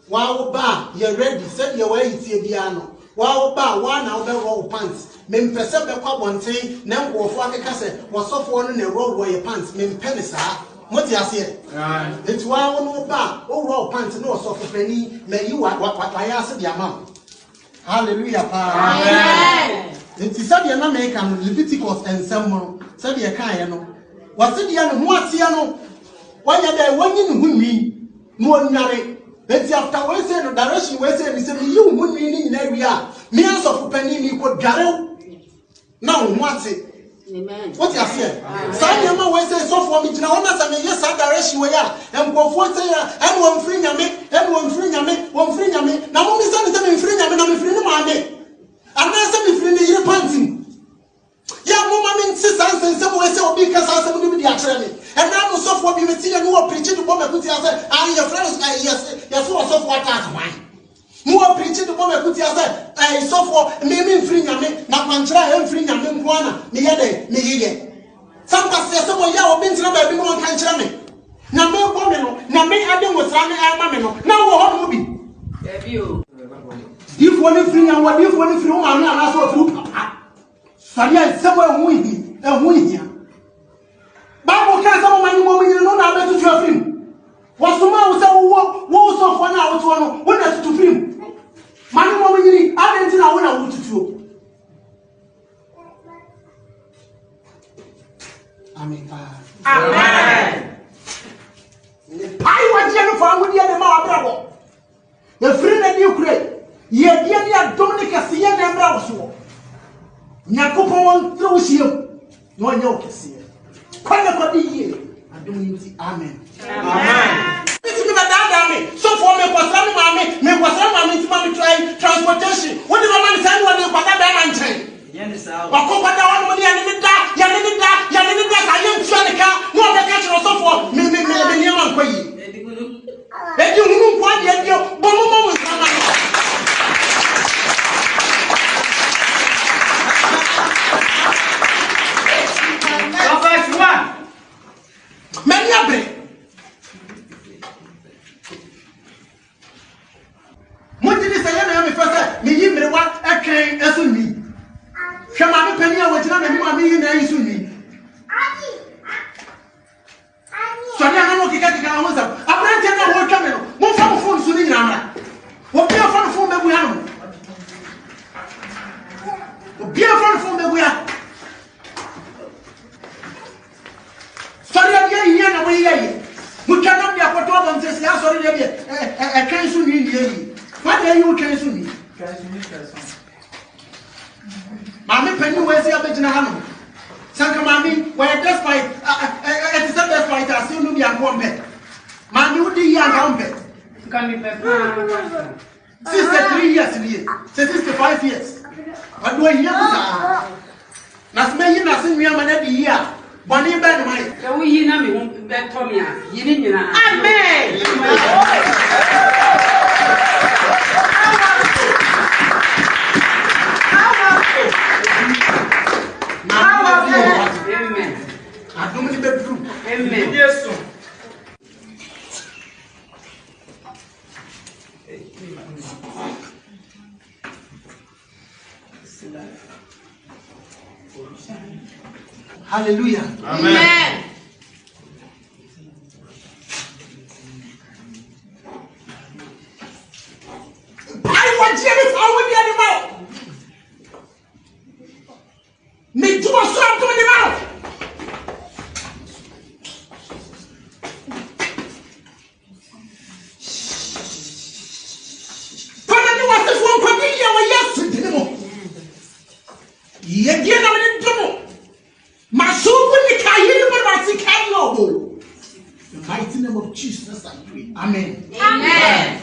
Waa wo ba a, yɛ ready, sɛdeɛ w'ayi teɛ biara no, waa wo ba a, waa na wobɛworɔ wo pants. Mempɛ sɛ bɛkɔ abɔnten na nkurɔfoɔ akeka sɛ wɔsɔfoɔ no na ɛworɔworɔ yɛ pants, mempɛ no saa. Mote aseɛ? Enti waa wo no wo ba a, woworɔ wo pants na ɔsɔfo panin mayi wa, wa, wa, wayɛ ase de ama wo. Hallelujah paa. Enti sɛdeɛ na meka no, Leviticus nsɛm no, sɛdeɛ ɛkaeɛ no, wɔse deɛ ne ho ateɛ no, wɔnyɛ dɛ, wɔnyi ne ho nwi. Na ɔnnware. Enti after wei sei no, direction wei sei no, sɛ meyi wo ho nwi no nyinaa wie a, me asɔfo panin mekɔ dware wo na wo ho ate. Wote aseɛ? Saa nneɛma wei sei sɔfoɔ megyina hɔ na sɛ meyɛ saa direction wei a, nkurɔfoɔ sɛ yɛ ɛne wɔmfiri nyame, ɛne wɔmfiri nyame, wɔmfiri nyame. Na momisa ne sɛ memfiri nyame na mefiri ne maame anaasɛ mefiri ne yere pantim. Yɛ a momma me nte saa nsɛnsɛm wei sɛ obi reka saa asɛm no bi de akyerɛ me. Ɛnnɛ ano sɔfoɔ bi mete yɛ ne wɔ pirikyi de bɔ m'akutia sɛ ae yɛfrɛ no ɛɛ yɛse yɛse ɔsɔfoɔ ataase hwan? Ne wɔ pirikyi de bɔ m'akutia sɛ ɛɛ sɔfoɔ me me mfiri nyame na kwankyerɛ a ɛmfiri nyame nko ara na meyɛ dɛn meyeyɛ. Sɛ nkwaseɛ sɛ wɔyɛ a obi ntena baabi na ɔnka nkyerɛ me. Nyame bɔ me no nyame ɛde nwosra no ɛma me no na wɔ hɔ nom bi. Dabi o. Diifoɔ no firi nyame wɔ diifoɔ no firi wo maame anaasɛ ɔfiri wo papa. Sɔre a nsɛm a ɛho nhi ɛho nhia. Bible kaa sɛ moma ne mmom nyini no na abɛtutu afiri mu. Wɔsomaa wo sɛ wowɔ wo sɔfoɔ no a wotoɔ no wo na tutu firi mu. Ma ne mmom nyini adɛn nti na wo na wotutuo? Amen paa. Amen. Pae wagyeɛ no fa ahodeɛ de ma w'abrabɔ. Ɛfiri nnɛ de rekura yi, yiedie ne adom ne kɛseyɛ na ɛmmra wo soɔ. Nyankopɔn ɔntrɛ wo hyia mu na ɔnyɛ wo kɛseɛ. Kɔ ne kɔde yie adom yi nti. Amen. Amen. Bitumi bɛdaadaa me sɔfoɔ mekɔsra me maame mekɔsra me maame nti ma me try transportation wode bɛma ne saa ne wɔde kɔda bɛrima nkyɛn Ɔkɔ kɔda hɔ nom ne yɛne ne da, yɛne ne da, yɛne ne da saa, yɛntua ne ka, na ɔbɛka kyerɛ ɔsɔfoɔ, me, me, me, me nneɛma nkɔ yie. Edi hunu nko adeɛ deɛ, bɔ mo mɔ mo nsa ma no. Verse 1. M'ani abere. Mogye di sɛ ɛyɛ na ɛyɛ me fɛ sɛ meyi mmerewa twɛn so nwi? Hwɛ maame panin a wɔgyina m'anim a meyi n'ayi so nwi. Sɔre a na mokekakeka ho nsɛm. Aberanteɛ no a wɔretwa me no, momfa mo fon so no nyinaa mmra. Obi a ɔfa no fon bɛgu ha no. Obi a ɔfa no fon bɛgu ha. Sɔre adeɛ hia na moyeyɛ yɛ. Motwa nam de akɔto abɔnten sɛ asɔre deɛ deɛ ɛtwɛn so nwi nni ayi. Hwan na ayi wo twɛn so nwi? Maame panyin wɔ asi abɛgyina ha nom. Sɛ nka maame wɔyɛ despite ɛte sɛ despite ase no bi anka ɔmpɛ. Maame wodi yie anka ɔmpɛ. Nka mepɛ paa. 63 years nie sɛ 65 years ɔde ohia mu saa na sɛ mayi n'ase nwi ama no adi yie a bɔne bɛn na mayɛ. Sɛ woyi na me ho bɛtɔ me a, yi ne nyinaa. Amen. Amen. Adom ne bɛduru. Amen. Hallelujah. Amen. Mpae wɔgyeɛ ne fa awodeɛ de ma wo. Megye w'aso adom de ma wo. Fana ne w'asefoɔ nkwagye yie wɔ Yesu din mu. Yiedie na mede dom wo. Masuku ni kahiri mo na sika ni obo. The mighty name of Jesus I pray. Amen. Amen.